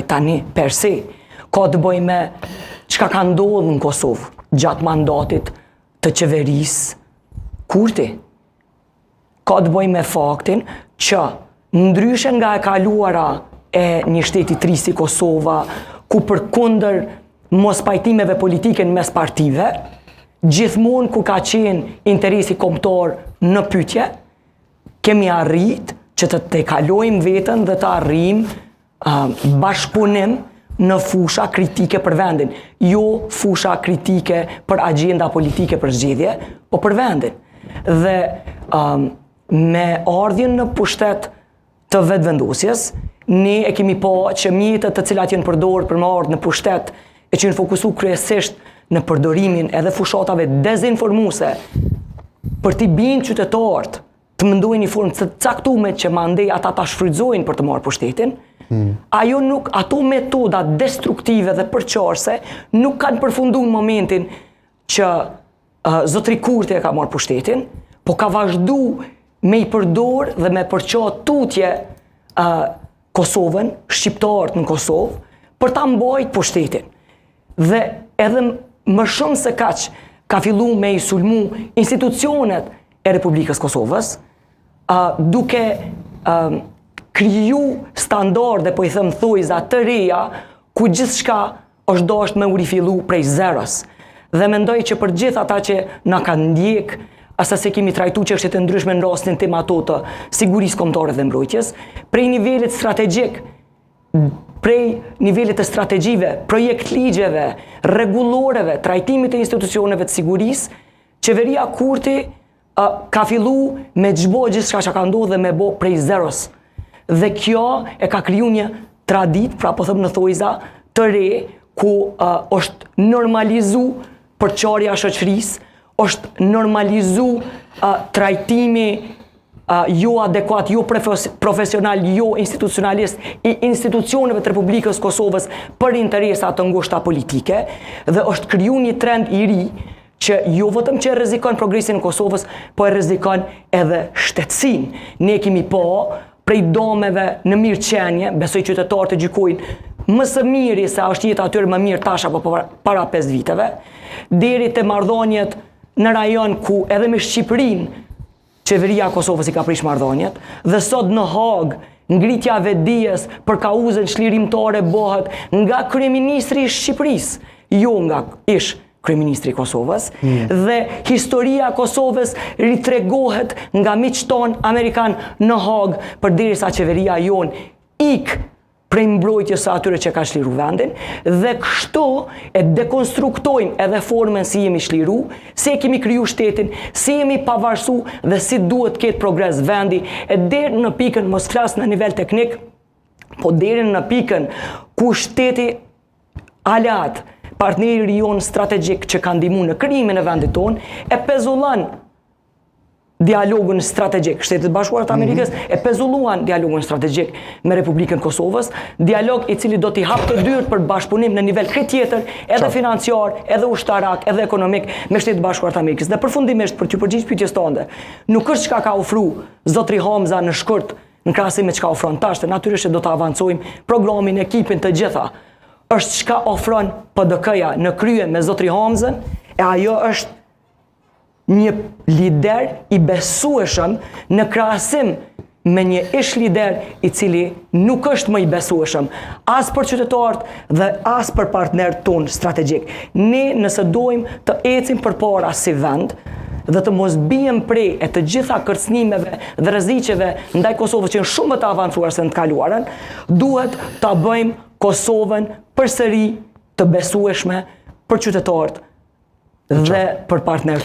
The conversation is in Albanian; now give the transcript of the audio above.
Tani, per se, ka të bëjë me çka ka ndodhur në Kosovë gjatë mandatit të qeverisë Kurti. Ka të bëjë me faktin që ndryshe nga e kaluara e një shteti të ri si Kosova, ku përkundër mospajtimeve politike në mes partive, gjithmonë kur ka qenë interesi kombëtar në pyetje, kemi arrit që të tejkalojmë veten dhe të arrijmë bashkëpunim në fusha kritike për vendin, jo fusha kritike për agjenda politike për zgjedhje, po për vendin. Dhe um, me ardhjen në pushtet të vetëvendosjes, ne e kemi pa që mjetet të cilat janë përdorë për me ardhë në pushtet e që janë fokusu kryesisht në përdorimin edhe fushatave dezinformuese për t'i bind qytetarët të mendojnë një formë të caktume që mandej ata ta shfrytëzojnë për të marrë pushtetin, hmm. ajo nuk, ato metoda destruktive dhe përçarëse nuk kanë përfundu në momentin që uh, zotri Kurti e ka marrë pushtetin, po ka vazhdu me i përdor dhe me përça tutje uh, Kosovën, shqiptarët në Kosovë, për ta mbajt pushtetin. Dhe edhe më shumë se kaq ka fillu me i sulmu institucionet e Republikës Kosovës, uh, duke uh, kriju standarde, po i them thojza të reja, ku gjithçka është dashtë me u rifillu prej zeros. Dhe mendoj që për gjithë ata që na kanë ndjek, asa se kemi trajtu çështjet e ndryshme në rastin tim ato të sigurisë kombëtare dhe mbrojtjes, prej nivelit strategjik, prej nivelit të strategjive, projektligjeve, rregulloreve, trajtimit të institucioneve të sigurisë, qeveria Kurti ka fillu me çbo gjithçka që ka ndodhë dhe me bo prej zeros. Dhe kjo e ka kriju një traditë, pra po them në thojza, të re, ku uh, është normalizu përçarja e shoqërisë, është normalizu uh, trajtimi uh, jo adekuat, jo profesional, jo institucionalist i institucioneve të Republikës Kosovës për interesa të ngushta politike dhe është kriju një trend i ri që jo vetëm që e rrezikon progresin e Kosovës, po e rrezikon edhe shtetësinë. Ne kemi pa prej dëmeve në mirëqenie, besoj qytetarët e gjykojnë më së miri se a është jeta atyre më mirë tash apo para 5 viteve, deri te marrëdhëniet në rajon ku edhe me Shqipërinë Qeveria e Kosovës i ka prish marrëdhëniet dhe sot në Hagë ngritja e vetëdijes për kauzën çlirimtare bëhet nga kryeministri i Shqipërisë, jo nga ish kryeministri i Kosovës mm. dhe historia e Kosovës ritregohet nga miqtë tonë amerikanë në Hagë përderisa qeveria jonë ik prej mbrojtjes së atyre që ka çliru vendin dhe kështu e dekonstruktojmë edhe formën si jemi çliru, si e kemi kriju shtetin, si jemi pavarësu dhe si duhet të ketë progres vendi e deri në pikën mos flas në nivel teknik, po deri në pikën ku shteti aleat, partneri jonë strategjik që ka ndihmu në krijimin e vendit tonë, e pezullon dialogun strategjik. Shtetet e Bashkuara të mhm. Amerikës mm -hmm. e pezulluan dialogun strategjik me Republikën e Kosovës, dialog i cili do t'i hapte dyert për bashkëpunim në nivel krejt tjetër, edhe financiar, edhe ushtarak, edhe ekonomik me Shtetet e Bashkuara të Amerikës. Dhe përfundimisht për t'ju përgjigj pyetjes tënde, nuk është çka ka ofru zotri Hamza në shkurt në krahasim me çka ofron tash, natyrisht që do të avancojmë programin, ekipin të gjitha. Është çka ofron PDK-ja në krye me zotri Hamzën, e ajo është një lider i besueshëm në krahasim me një ish lider i cili nuk është më i besueshëm as për qytetarët dhe as për partnerët tonë strategjik. Ne nëse dojmë të ecim përpara si vend dhe të mos biem pre e të gjitha kërcënimeve dhe rreziqeve ndaj Kosovës që janë shumë më të avancuar se në të kaluarën, duhet ta bëjmë Kosovën përsëri të besueshme për qytetarët dhe për partnerët tonë.